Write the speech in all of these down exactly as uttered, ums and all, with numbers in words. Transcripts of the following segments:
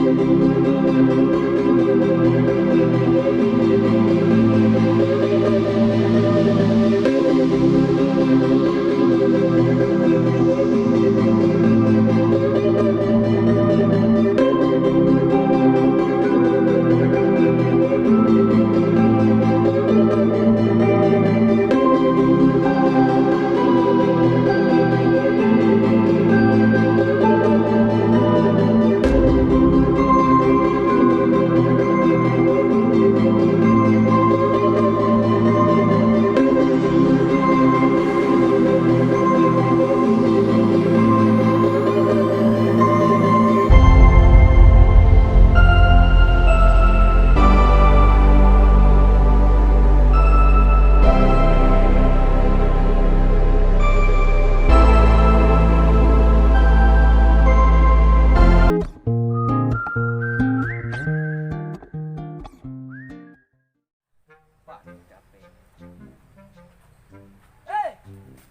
Hei,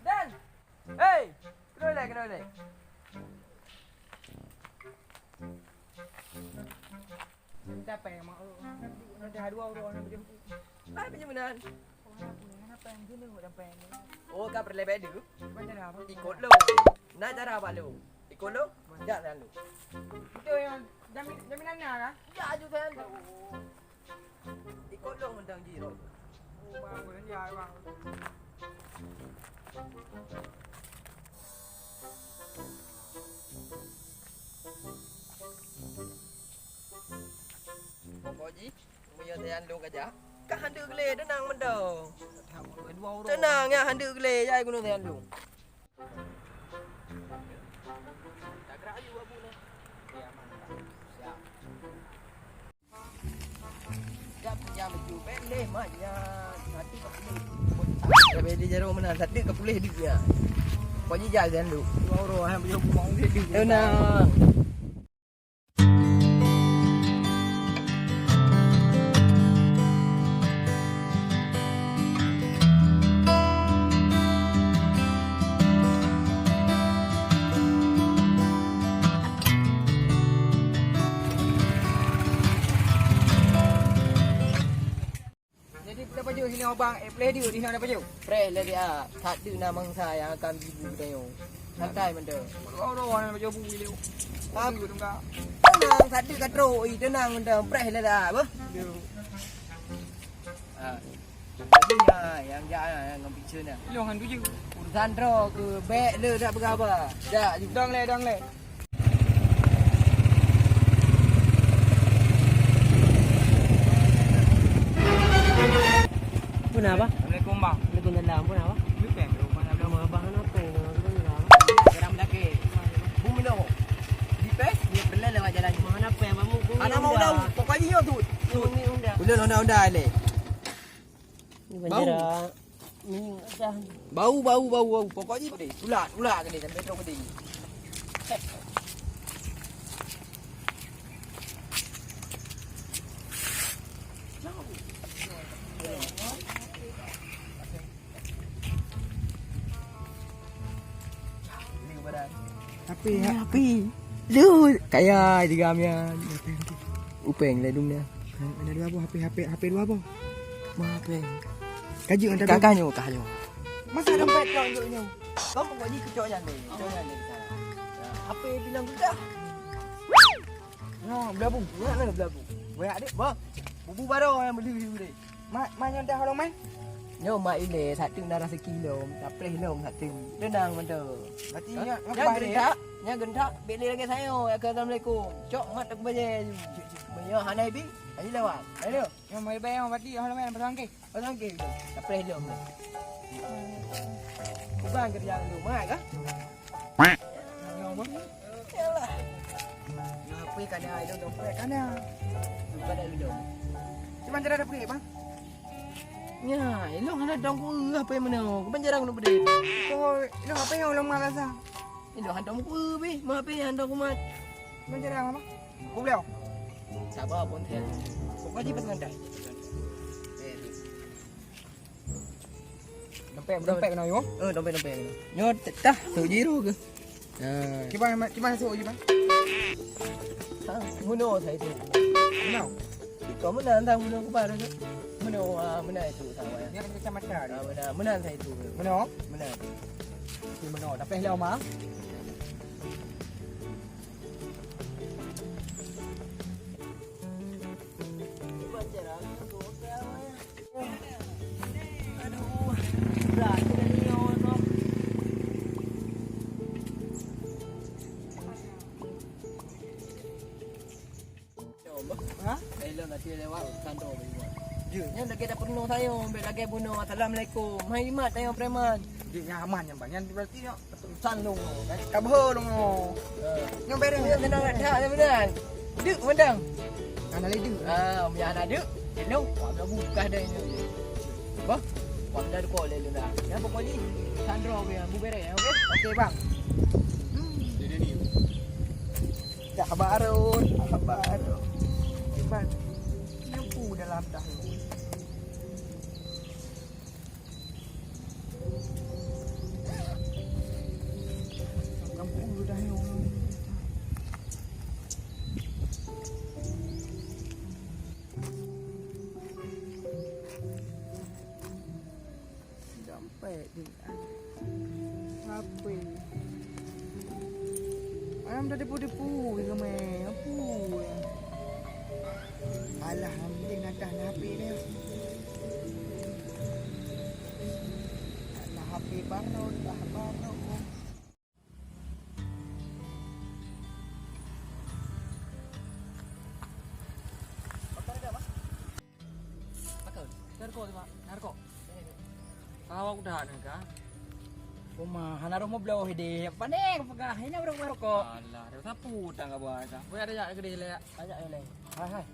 Dan! Hei! Keunoe lé, keunoe lé. Minta pèng mak, oh, nanti ada dua orang nak pinjam. Ah, pinjam meunan. Oh, nak pèng, nak pèng, sini nak pèng. Oh, ka peureulèe bèk deuh? Macam mana? Ikot lôn. Na cara bak lôn. Ikot lôn? Jak dan lôn. Betul yang jamin, jaminan na kan? Ya, aju dan lôn. Ikot lôn mantong jih rot. Oh, bang, boleh ya, bang. Pokok jih, meunyoe sajan lôn ka jak, ka han deuh glé, teunang mantong. Teunang, ya, han deuh glé, jai keunoe sajan lôn. Tapi di jaroe meunan, satu ka puléh duit nyan. Pokok jih jak sajan lôn. Dua uroe, ha, bujur bungong duit. Teunang. Jadi, peue pajoh hinoe bang, eh, peuleh deuh hinoe na pajoh? Preh lé dia, that deuh na mangsa nyang akan jibu geutanyoe. Santai mantong. Roh-roh na pajoh bu ileu. Hap. Tenang, that deuh ka trok, ih, tenang mantong. Preh lé dia, beuh. Leu. Ah. Jadi, ha, nyang jak, ha, nyang ngon picture na. Ilong han tuju. Urusan droe keuh, bèk le dak peugah haba. Jak ju. Dong lé, dong lé. Peue na, Bah? Assalamualaikum, Bang. Waalaikumsalam. Peue na, Bah? Lu pèng, bro. Mana, bro? Nama Abah kan apa? Nama Abah ni, Bah? Sekarang belakang. Bumi lo. Di pes, dia pernah lewat jalan. Mana apa yang kamu? Anak mau tahu. Pokoknya nyoe tu. Ini Honda. Udah Honda-Honda ni. Ini bendera. Bau. Minyak dah. Bau, bau, bau, bau. Pokok jih, tulak, tulak ke dia sampai trok ke dia. Tapi, tapi. Lu kaya juga mian. Upeng le dunia. Ada dua boh H P, H P, H P dua boh. Mah H P. Kaji mantap. Kakak nyoe, kakak nyoe. Masa dompet kau nyoe nyoe? Kau pokok jih keucok nyan deh, keucok nyan deh. H P bilang geudah. Nyoe belabu, nyoe belabu. Banyak deh, bah. Bubu baru yang beli deh. Mak, mak nyoe dah holong man? Nyoe mak ilèe, satu na raseuki lom, tapreh lom satu. Tenang mantong. Berarti nyoe, nyoe nya kembali, ya? Geuntak, nya geuntak, bèk lé lagèe sayoe, ya ke assalamualaikum. Cok mat aku bajèe. Meunyoe hana ibi, ayo lawan. Ayo. Nyoe mai bayang berarti holong man pasang ke? Pasang ke. Tapreh lom. Bukan kerja lu, mak kah? Yalah. Nyoe H P ka na, ilong dompet ka na. Bukan dak ilong. Cuman cara dak peue, Bang? Nya, ilong hana dong ku H P meunoe. Kuban jarang keuneuk peudeh. Oh, ilong H P nyang ulôn mat rasa. Ilong hantom ku bih, mah H P hantom kumat. Cuman jarang apa? Ku beliau. Sabar pun teh. Pokok jih pesan dah. Dompet, dompet keunoe, yo? Eh, dompet, dompet keunoe. Nyoe tah, tu jiru ke? Nah. Kiban, kiban masuk jiban. Meunoe sa itu. Meunoe? Iko meunan sang meunoe kubar tu. Meunoe, ah, meunan itu sama ya. Ni ada kacamata dia. Ah, meunan, meunan sa itu. Meunoe? Meunan. Okey, meunoe. Tapi lé Oma. Ha? Eh, lôn tadi lewat, kantor lewat. Jeuh, nyan lagèe dak peurunoe sayong, bèk lagèe bunoe, "Assalamualaikum." Hai, imat tanyoe preman. Jeuh, nyan aman nyan, Bang. Nyan berarti nyan San lôn, ka beuhe lôn. Eh. Nyoe bereng. Nyoe keunan that, nyoe meunan. Deuk mantong. Hana lé deuk. Ah, biar hana deuk. Lôn, wah, dah buka dah ini. Bah, wah, dah dekat lé lôn dah. Ya, pokok jih, Sandro punya, bu bereng, okey? Okey, bang. Hmm. Dah baru, dah baru. Bang, nyapu dalam dah. Dompet ni. H P. Ayam dah depu-depu, gemeh. Apa ya? Alhamdulillah, dah ada H P ni. Ada H P baru, dah baru. Narko, narko. Tahu aku dah nak kah? Uma, hana roh mubloh deh. Panéh peugah, hina ureueng rokok. Alah, ada sapu tang ka bahasa. Boy ada jak gede lé. Ajak lé. Hai, hai.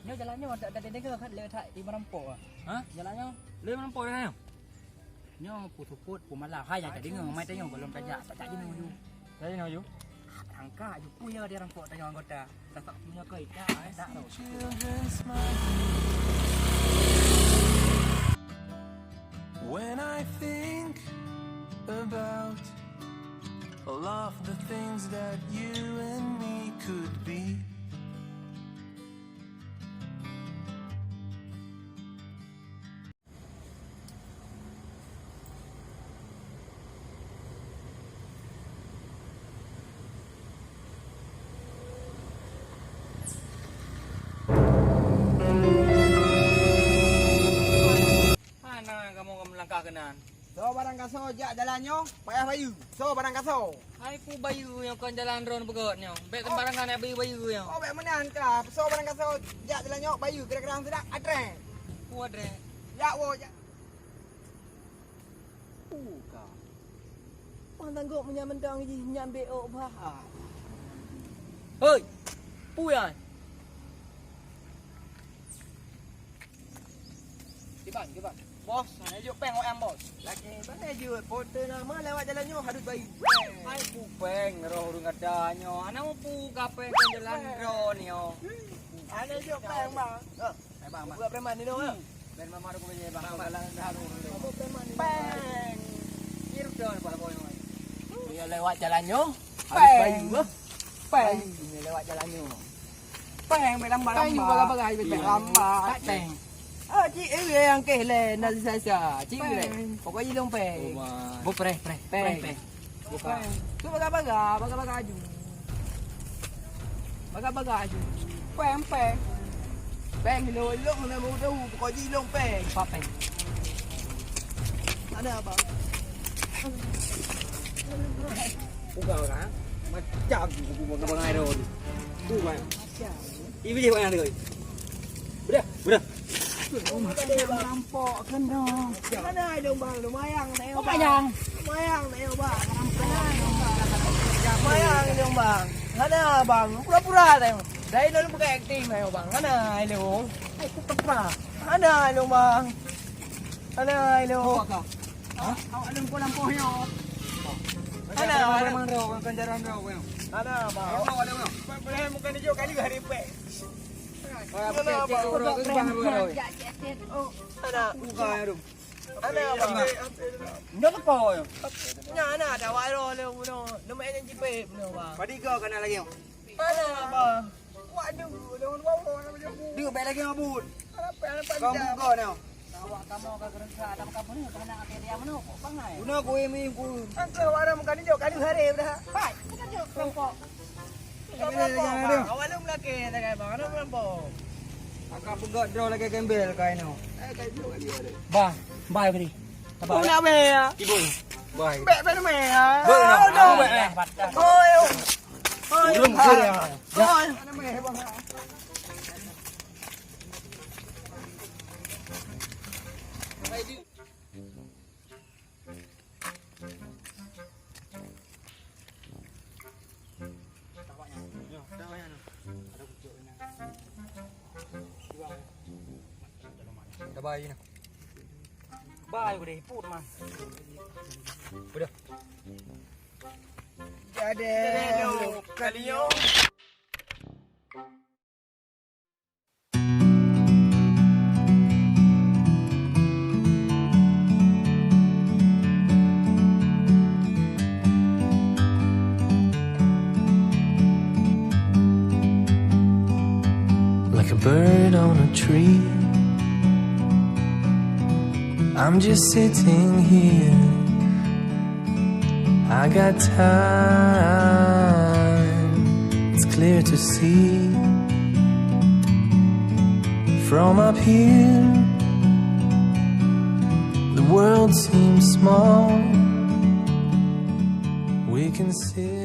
Nyoe jalan nyoe tak ada dengar kan lé tak di merampok ah. Ha? Jalan nyoe. Lé merampok dah nyoe. Nyoe pu suput, pu malam. Hai, nyang tadi ngon mai tanyong golom tajak, tak jadi nyoe. Jadi nyoe. Angka ju pu ya dia rampok tanyong anggota. Tak tak punya kau tak, tak tahu. When I think about all of the things that you and me could be. Hana kamoe ka meulangkah keunan. Soe barang gasoe jak jalan nyoe, payah bayeue. Soe barang gasoe? Hai peue bayeue nyang kon jalan droe beugöt nyoe. Bèk sembarangan nak bayeue-bayeue nyoe. Oh, bèk meunan ka. Soe barang gasoe jak jalan nyoe, bayeue kira-kira sidang adrès. Peue adrès? Jak woe, jak. Peue ka? Pang tanggong meunyan mantong jih nyan bèk ôk bah. Hoi! Peue nyan? Kiban, kiban. Bos, hana jok péng U M, Bos. Lagèe bagaih jeuet, po teu nama lewat jalan nyoe harus bayeue. Hai, peue péng roh ureueng gata nyoe. Hana mupu ka péng kon jalan droe nyoe. Hana jok péng, Bang. Hah? Eh, Bang, Bang. Buat preman ni, Bang. Hmm. Preman baru aku beli, Bang. Bang, Bang. Jalan dah tu. Apa preman ni, Bang? Péng. Kira dah, Bang, Bang. Dia lewat jalan nyoe. Harus bayeue, ah. Péng. Péng. Dia lewat jalan nyoe. Péng, bèk lambat-lambat. Péng, bèk lambat-lambat. Péng. Ah, cik, eh, yang keh lé, nasi sasa. Cik, lé. Péng. Pokoknya dong péng. Oh, Bang. Bu, preh, preh. Péng. Péng, péng. Buka. Tu baga-baga, baga-baga aju. Baga-baga aju. Péng, péng. Péng, ilong, ilong, hana mau tahu. Pokok jih ilong péng. Empat péng. Ada, Bang. Buka, Bang, ha? Macam tu, buku baga-baga aju. Tu, Bang. Macam. Ibu dia, Bang, yang tengok. Udah, udah. Rampok keunoe. Hana ilong bang, lumayan na ilong bang. Lumayan. Lumayan na ilong bang. Hana ilong bang. Lumayan ilong bang. Hana bang, pura-pura na ilong. Dari dulu bukan akting na ilong bang. Hana ilong. Eh, aku pura. Hana ilong bang. Hana ilong. Awak ka? Ha? Awak leumpah lampôh nyoe. Hana, hana. Memang roh, bukan jalan roh, bang. Hana bang. Roh ada bang. Bukan hijau kali hari pek. Hana bang. Hana. Bukan ya, Rum. Hana bang. Ndak apa ya? Nya hana ada waro le buno. Nama yang jipet buno bang. Padi kau kena lagi. Hana bang. Waduh, daun bawang nak jemput. Dia baik lagi mabut. Harapan, harapan. Kamu dah. Kau ni. Awak kamu ka geureuntah, ada kamu ni, kena akhir dia mana, kok bangai? Guna ku ini ku. Angka warna muka ni jauh kali hari dah. Hai, bukan jauh kelompok. Ini lagi yang ada. Awak lu melaki, tak kaya bang, ada kelompok. Akan peugah droe lagi gembel kain tu. Eh, kain tu lagi ada. Bah, bah beri. Sabar. Oh, nak meh ya? Ibu. Bah. Bek, bek meh ya? Bek, nak. Oh, no. Bek, eh. Oi, oi. Oi, belum bah. Kira. Oi. Dah bayi nah. Bayi udah iput mah. Udah. Jadi, kalian. Like a bird on a tree, I'm just sitting here. I got time, it's clear to see. From up here, the world seems small. We can sit